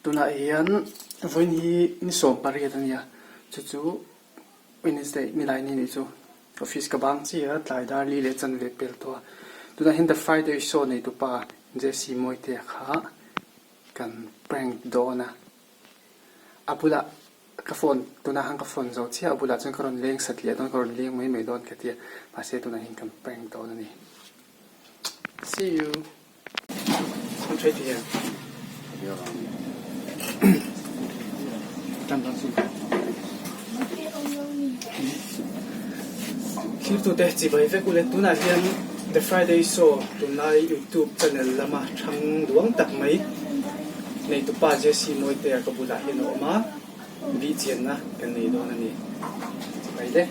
Tunah hian vawiin hi ni 18 a nia, chu chu Wednesday nilai ni nih chu office ka bang chiah a, tlai dar li leh chanve pel tawh a. Tunah hian The Friday Show neitupa Jesse Mawitea kha kan prank dawn a, a bulah ka phone tunah khan ka phone zo chiah a bulah chuan ka rawn leng satliah dawn ka rawn leng mai mai dawn ka ti a, mahse tunah hian kan prank dawn a ni. See you. Thiltute chibai vek ule tunah hian The Friday Show tunlai YouTube channel lama thang duang tak mai neitupa Jesse Mawitea ka bulah hian a awm a, bihchianna kan nei dawn a ni. Chibai le.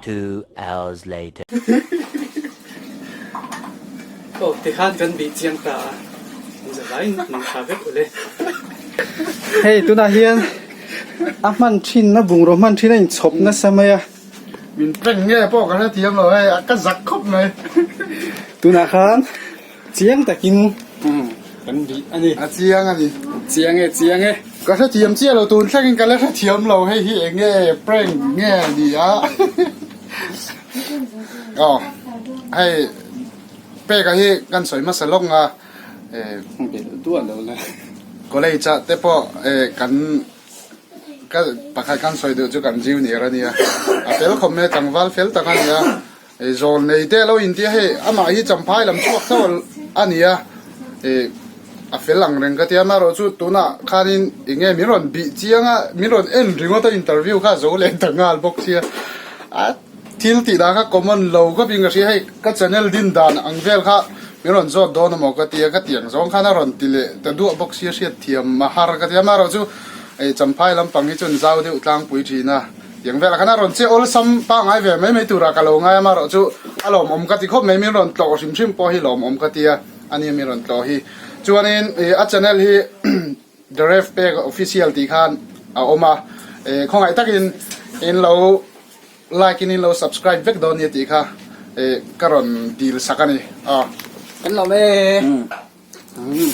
Two hours later. Aw tikhan kan bih chiang ta a, an za vaiin mang tha vek ule. Hei tunah hian a hman thin a bungraw hman thin a inchhawp nasa mai a. Min prank nge pawh ka hrethiam lo hei a ka zak khawp mai. Tunah khan chiang takin kan bih a ni. A chiang a ni. Chiang e chiang e. Ka hrethiam chiah lo tun thlengin ka la hrethiam lo hei hi eng nge prank nge a ni a. Aw hei peka hi kan sawi hmasa lawk nga eh Belh duah lo la. College ah te pawh eh kan Ka pakhat kan sawi duh chu kan junior a nia, a fel khawp mai a, tlangval fel tak a nia, ih zawl nei te alo intia hei amah hi champhai lam chhuak tho a nia, ih a fel ang reng ka tia amaherawhchu tunah khanin eng nge min rawn bih chiang a, min rawn en ringawt a interview kha a zo leh ta nghal bawk sia, a thil tih dan kha common lo khawp in ka hria hei ka channel din dan ang vel kha min rawn zawt dawn amaw ka tia ka tiang zawng khan a rawn ti leh ta duah bawk sia hriatthiam a har ka tia amaherawhchu. Hei Champhai lampang hi chuan zau deuh tlangpui thin a, tiang velah khan a rawn che awlsam pangngai ve mai mai turah ka lo ngai a, amaherawhchu a lawmawm ka ti khawp mai, min rawn tlawh hrim hrim pawh hi lawmawm ka ti a, a nia min rawn tlawh hi. Chuanin ih a channel hi The Rev Pek Official tih khan a awm a, ih khawngaih takin in lo like in in lo subscribe vek dawn nia tih kha ih ka rawn dil sak a ni aw. Kan lawm e. Umm.